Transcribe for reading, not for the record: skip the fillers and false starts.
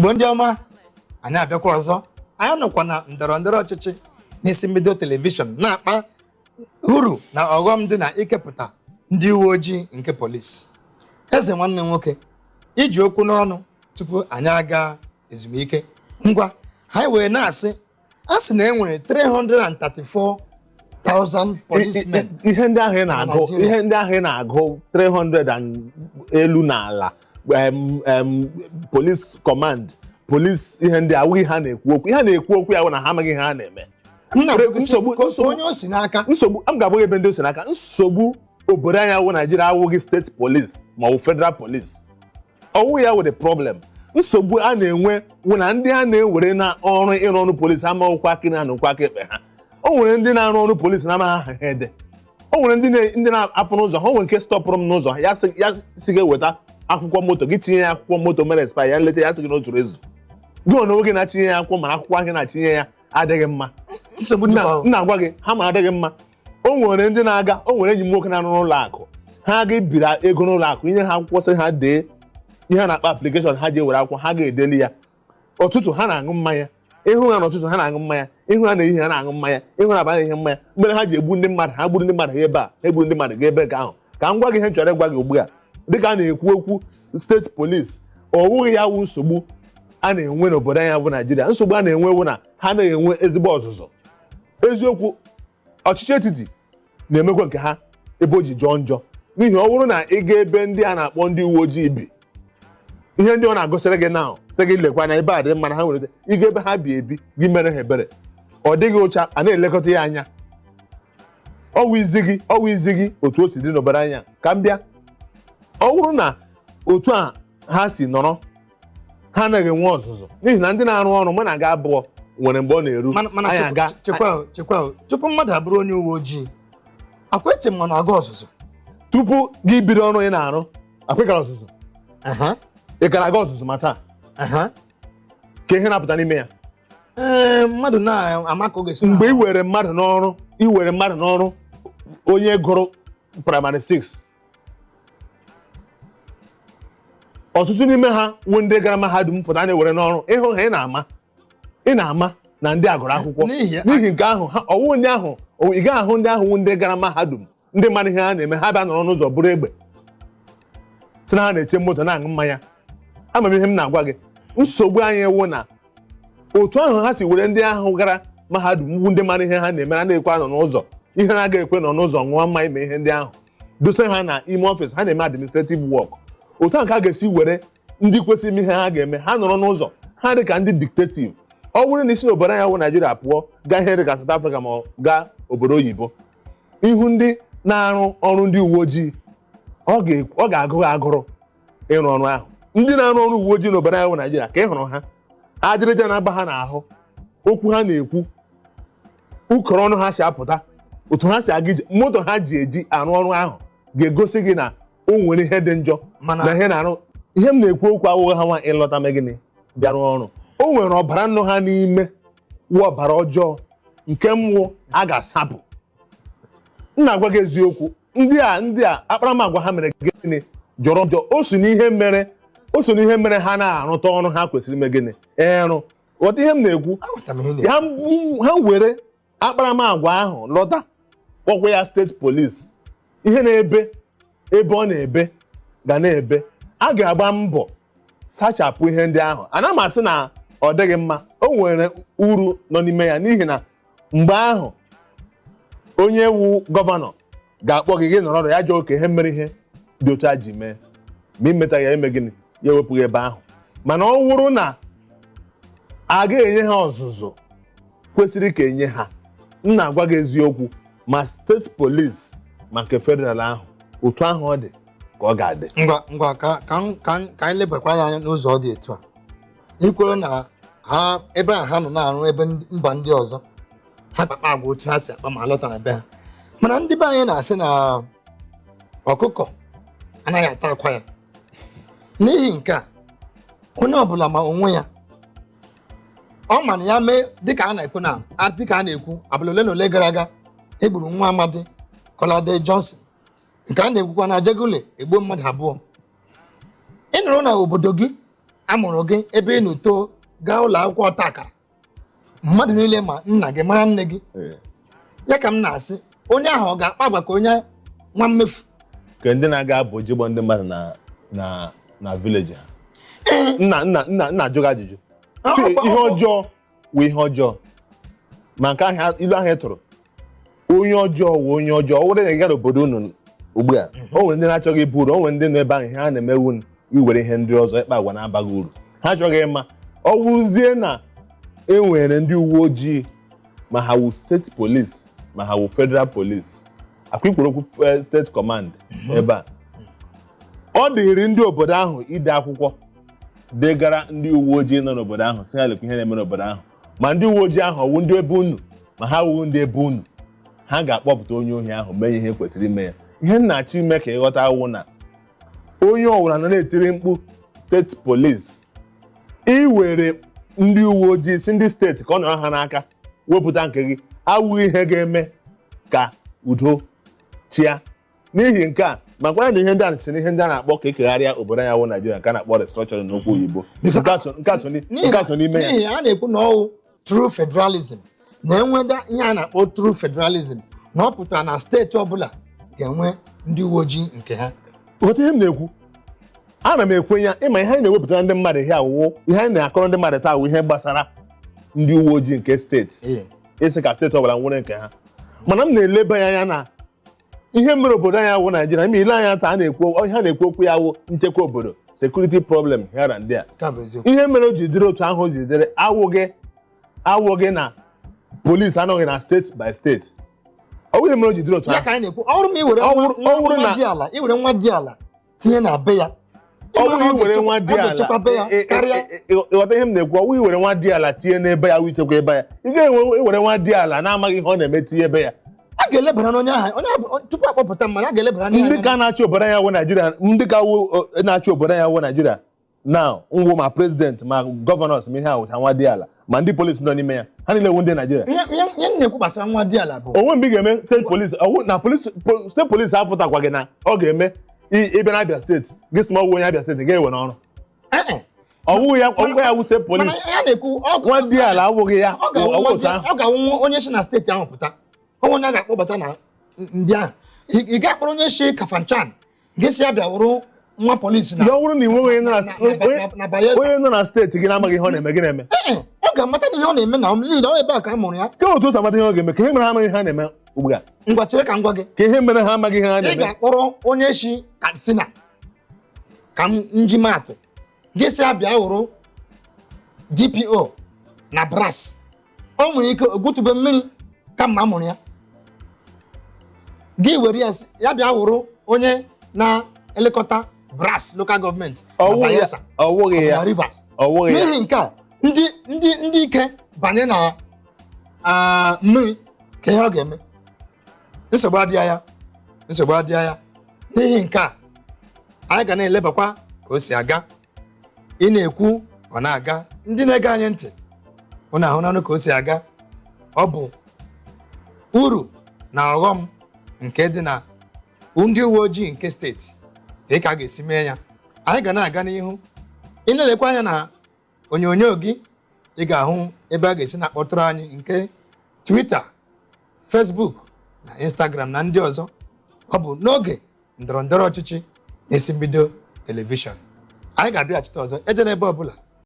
Igbo ndị ọma, anyị abịakwa ọzọ. Anyị nọkwa na ndọrọ ndọrọ ọchịchị n'isi mbido telivishọn na-akpa uru na ọghọm dị na ikepụta ndị uwe ojii nke polisi. Eze nwanne m nwoke, iji okwu n'ọnụ tupu anyị aga ezumike, ngwa, anyị wee na-asị, a sị na e nwere 334,000 policemen. Ihe ndị ahụ ị na-agụ, Nigeria. Ihe ndị ahụ ị na-agụ, 300 and elu na ala, em, em, police command, police, ihe ndị awụghị ha na-ekwu okwu. Ihe a na-ekwu okwu ya bụ na ha amaghị ihe ha na-eme. Nna m, onye o si n'aka. Nsogbu m ga-abụghị ebe ndị o si n'aka. Nsogbu obodo anyị awụ Naijiria awụghị state police ma ọ bụ federal police. Ọwụ ya wụ the problem. Nsogbu a na-enwe wụ na ndị a na-ewere na ọrụ ịrụ ọrụ polisi amaghịkwa aka na anụkwa aka ekpe ha. O nwere ndị na-arụ ọrụ polisi na-amaghị aha ha ede. O nwere ndị na-apụ n'ụzọ ha. O nwere nke stọpụrụ m n'ụzọ, ya sị gị weta akwụkwọ moto gị, tinye ya akwụkwọ moto mere expire. Ya nleta ya, sị gị na o zuru ezu. Gị onwe gị na-atinye ya akwụkwọ, mana akwụkwọ ahụ na-atinye ya adịghị mma. Nsogbu dịkwa. M na-agwa gị, ha ma adịghị mma. O nwere ndị na-aga, o nwere enyi m nwoke na-arụ n'ụlọ akụ. Ha ga ebiri ego n'ụlọ akụ, inye ha akwụkwọ, sị ha dee ihe a na-akpọ application, ha ji ewere akwụkwọ, ha ga-edeli ya. Ụtụtụ ha na-aṅụ mmanya, ịhụ ha n'ụtụtụ ha na-aṅụ mmanya, ịhụ ha n'ehihie ha na-aṅụ mmanya, ịhụ ha abalị ihe mmanya. Mgbe ha ji egbu ndị mmadụ, ha gburu ndị mmadụ ha ebe a, ha egburu ndị mmadụ ga ebe nke ahụ. Ka m gwa gị ihe m chọrọ ịgwa gị ugbu a. Dịka a na-ekwu okwu state police, ọ wụghị ya wụ nsogbu a na-enwe n'obodo anyị bụ Naijiria. Nsogbu a na-enwe bụ na ha na-enwe ezigbo ọzụzụ. Eziokwu, ọchịchị etiti na-emekwa nke ha ebe o ji jọọ njọ, n'ihi ọ bụrụ na ị gaa ebe ndị a na-akpọ ndị uwe ojii bi, ihe ndị ọ na-agụsịrị gị na sị gị lekwa anya ebe a dị mma na ha nwere ịga ebe ha bi ebi gị mere ha ebere. Ọ dịghị ụcha, a na-elekọta ya anya. Ọwụ izi gị, ọwụ izi gị otu o si dị n'obodo anya ka m bịa. Ọ bụrụ na otu a ha si nọrọ, ha anaghị enwe ọzụzụ, n'ihi na ndị na-arụ ọrụ mụ na ga abụọ nwere mgbe ọ na-eru Mana anyị aga. Chekwa o, chekwa o. Tupu mmadụ abụrụ onye uwe ojii, akwa eche m na na-aga ọzụzụ. Tupu gị bido ọrụ ị na-arụ, akwekara ọzụzụ. Ị gara aga ọzụzụ ma taa ka ihe na-apụta n'ime ya. Ee, mmadụ na-ama ka ọ ga-esi Mgbe ị were mmadụ n'ọrụ, ị were mmadụ n'ọrụ, onye gụrụ primary 6, ọtụtụ n'ime ha wụ ndị gara mahadum pụta na-ewere n'ọrụ. Ịhụ ha, ị na-ama na ndị a gụrụ akwụkwọ. N'ihi ya- N'ihi nke ahụ, ha ọwụ ndị ahụ, ị gaghị ahụ ndị ahụ wụ ndị gara mahadum, ndị mara ihe ha na-eme, ha bịa nọrọ n'ụzọ bụrụ egbe, sị na ha na-eche moto, na-aṅụ mmanya. Ama m ihe m na-agwa gị. Nsogbu anyị wụ na otu ahụ ha si were ndị ahụ gara mahadum wụ ndị mara ihe ha na-eme, ha na-ekwe anọ n'ụzọ, ihe na-aga ekwe nọ n'ụzọ ṅụọ mmanya, ime ihe ndị ahụ, dosa ha na ime office, ha na-eme administrative work. Otu ahụ ka a ga-esi were ndị kwesịrị ime ihe ha ga-eme, ha nọrọ n'ụzọ, ha dị ka ndị dictative. Ọ bụrụ na isi n'obodo anyị wụ Naijiria pụọ gaa ihe dị ka South Africa ma ọ gaa obodo oyibo, ihu ndị na-arụ ọrụ ndị uwe ojii, ọ ga-agụ ha agụrụ ịrụ ọrụ ahụ. Ndị na-arụ ọrụ uwe ojii n'obodo anyị wụ Naijiria, ka ị hụrụ ha, ajịrịja na-aba ha n'ahụ, okwu ha na-ekwu, ukoro ọnụ ha si apụta, otu ha si aga ije, moto ha ji eji arụ ọrụ ahụ ga-egosi gị na o nwere ihe dị njọ na ihe na-arụ. Ihe m na-ekwu okwu awụghị ha nwa ịlọta mee gịnị bịa rụọ ọrụ. O nwere ọbara nnụ ha n'ime wụ ọbara ọjọọ nke mwụ a ga-asapụ. M na-agwa gị eziokwu. Ndị a akparamagwa ha mere gịnị jọrọ njọ. O so n'ihe mere ha na-arụta ọrụ ha kwesịrị ime gịnị ịrụ. Ghọta ihe m na-ekwu. Aghọtara m ihe ị na-ekwu. Ha were akparamagwa ahụ lọta, kpọkwa ya state police, ihe na-ebe ebe ọ na-ebe ga na-ebe. A ga-agba mbọ sachapụ ihe ndị ahụ. Ana m asị na ọ dịghị mma, o nwere uru nọ n'ime ya, n'ihi na mgbe ahụ onye wu governor ga-akpọ gị, gị nọrọ ọdụ ya, jụọ oke ihe mere ihe dị otu a ji mee, ma imeta ya eme gịnị, ya ewepụghị ebe ahụ. Mana ọ wụrụ na a ga-enye ha ọzụzụ kwesịrị ka enye ha, m na-agwa gị eziokwu, ma state police ma nke federal ahụ, otu ahụ ọ dị ka ọ ga-adị. Ngwa ngwa, ka anyị lebakwa ya anya n'ụzọ ọ dị etu a. Ikwere na ha ebe a ha nọ na-arụ ebe mba ndị ọzọ, ha kpakpa agwa otu ha si akpa ma lọta na be ha. Mana ndị be anyị na-asị na ọkụkọ anaghị ata akwa ya. N'ihi nke a, onye ọbụla ma onwe ya, ọ ma na ya mee dịka a na-ekwu na dịka a na-ekwu abalị ole na ole gara aga egburu nwa amadi Kolade Johnson, nke a na-ekwukwa na Ajegunle egbuo mmadụ abụọ. Ị nụrụ na obodo gị A mụrụ gị ebe ị nọ too, gaa ụlọ akwụkwọ ọta akara, mmadụ niile ma nna gị, mara nne gị. Ya ka m na-asị, onye ahụ ọ ga-akpa agwa ka onye nwa mmefu? Ka ndị na-aga abụ jigbo ndị mmadụ na village ha. Nna nna nna nna, ajụ gị ajụjụ. See, ihe ọjọọ wụ ihe ọjọọ, ma nke ahụ ilu ahụ ị tụrụ, onye ọjọọ wụ onye ọjọọ. Ọ bụrụ na ị gara obodo unu ugbu a, o nwere ndị na-achọghị ibu uru, o nwere ndị nọ ebe ahụ, ihe ha na-emewu iwere ihe ndị ọzọ, ịkpa agwa na-abaghị uru. Ha achọghị ịma. Ọ wụzie na e nwere ndị uwe ojii, ma ha wụ state police, ma ha wụ federal police, akwa ikwuru okwu state command ebe a, ọ dịrị ndị obodo ahụ ide akwụkwọ degara ndị uwe ojii nọ n'obodo ahụ, sị ha lekwa ihe na-eme n'obodo ahụ. Ma ndị uwe ojii ahụ ọwụ ndị ebe unu, ma ha wụ ndị ebe unu, ha ga-akpọpụta onye ohi ahụ, mee ihe kwesịrị ime ya. Ihe m na-achọ ime ka ịghọta awụ na onye ọbụla nọ na-etiri mkpu state police, iwere ndị uwe ojii si ndị steeti ka ọ nọrọ ha n'aka wepụta nke gị, awụghị ihe ga-eme ka udo chịa. N'ihi nke a, makwara na ihe ndị a si na ihe ndị a na-akpọ ka ekegharịa obodo anyị awụ Naijiria, nke a na-akpọ restructuring n'okwu oyibo. Nke a so n'ime ya. N'ihi a na-ekwu na ọwụ true federalism, na enweda ihe a na-akpọ true federalism, na ọ pụtara na steeti ọbụla ga-enwe ndị uwe ojii nke ha. Ghọta ihe m na-ekwu. Ana m ekwenye ịma ihe anyị na-ewepụtara ndị mmadụ, ihe awụwụ ihe anyị na-akọrọ ndị mmadụ taa wụ ihe gbasara ndị uwe ojii nke steeti, ịsị ka steeti ọbụla nwere nke ha. Mana m na-eleba ya anya na ihe mere obodo anyị awụ Naijiria ime ile anya taa, a na-ekwu ihe a na-ekwu okwu ya awụ nchekwa obodo, security problem here and there. Nke a bụ eziokwu. Ihe mere o ji dịrị otu ahụ o ji dịrị awụghị na polisi anọghị na state by state. Ọ bụghị mere o ji dịrị otu Ya ahụ. ka anyị na-ekwu, ọ bụrụ ma i were Ọ bụrụ nwa dị ala, i were nwa dị ala tinye na be ya, ọ ịma na bụrụ iwere nwa dị ọ ala ga-echekwa be ya karịa. Ịghọta ihe m na-ekwu? Ọ bụrụ iwere nwa dị ala tinye n'ebe ya, wụ ichekwa ebe ya. Ị ga-enwe iwere nwa dị ala na-amaghị ihe ọ na-eme tinye ebe ya. A ga-elebara n'onye ahụ, onye ahụ tupu akpọpụta mmadụ, a ga-elebara n'onye Ndị anya. ka na-achị obodo anyị awụ Naijiria, ndị ka wụ na-achị obodo anyị awụ Naijiria na ngwụ, ma president, ma governors, ma ihe awụcha nwa dị ala, ma ndị polisi nọ n'ime ya, ha niile wụ ndị Naijiria. Ihe m na-ekwu gbasara nwa dị ala bụ Onwe mgbe ị ga-eme state police, ọwụ na police, state police apụtakwa gị na ọ ga-eme ịbịa na Abia Steeti, gị sị ma ọ wụ onye Abia Steeti ga-ewe n'ọrụ. Ee. Ọwụ ya, ọwụkwa ya wụ state Mana police. ya na-ekwu Nwa dị ala awụghị ya. ọ ga-awụ ọwụ nwa otu ahụ. ọ ga-awụ onye si na steeti ahụ pụta, onwe onye a ga-akpọbata na ndị ahụ. Ị ga-akpọrọ onye si Kafanchan, gị si ya bịa wụrụ nwa polisi na Ya ọ bụrụ na ị nweghị onye nọ na na Bayelsa. Onye nọ na steeti gị na-amaghị ihe ọ na-eme, gị na-eme? Ee, ọ ga-amata na ihe ọ na-eme na niile ọ ebe a ka a mụrụ ya. Ke otu o si amata ihe ọ ga-eme, ka ihe mere ha amaghị ihe ha na-eme ugbu a? Ngwa, chere ka m gwa gị. Ka ihe mere ha amaghị ihe ha Ị na-eme? ga-akpọrọ onye si Katsina, ka m nji maatụ, gị si ya bịa wụrụ DPO na Brass. O nwere ike ogwutube mmiri kama a mụrụ ya. Gị were ya ya bịa wụrụ onye na-elekọta Brass local government na Ọwụghị ya. Bayelsa Ọwụghị na ya. Rivers. Ọwụghị ya. N'ihi nke a, ndị ike banye na mmiri, ka ihe ọ ga-eme, nsogbu adịghị ya, nsogbu adịghị ya. N'ihi nke a, anyị ga na-elebakwa ka o si aga. Ị na-ekwu, ọ na-aga. Ndị na-ege anyị ntị, ụ na-ahụ nanụ ka o si aga. Ọ bụ uru na ọghọm nke dị na ndị uwe ojii nke steeti, dị ka a ga-esi mee ya. Anyị ga na-aga n'ihu. Ị na-elekwa anya na onyonyo gị, ị ga-ahụ ebe a ga-esi na-akpọtụrụ anyị, nke Twitter, Facebook na Instagram na ndị ọzọ. Ọ bụ n'oge ndọrọ ndọrọ ọchịchị na-esi mbido telivishọn. Anyị ga-abịaghachite ọzọ. Eje n'ebe ọbụla.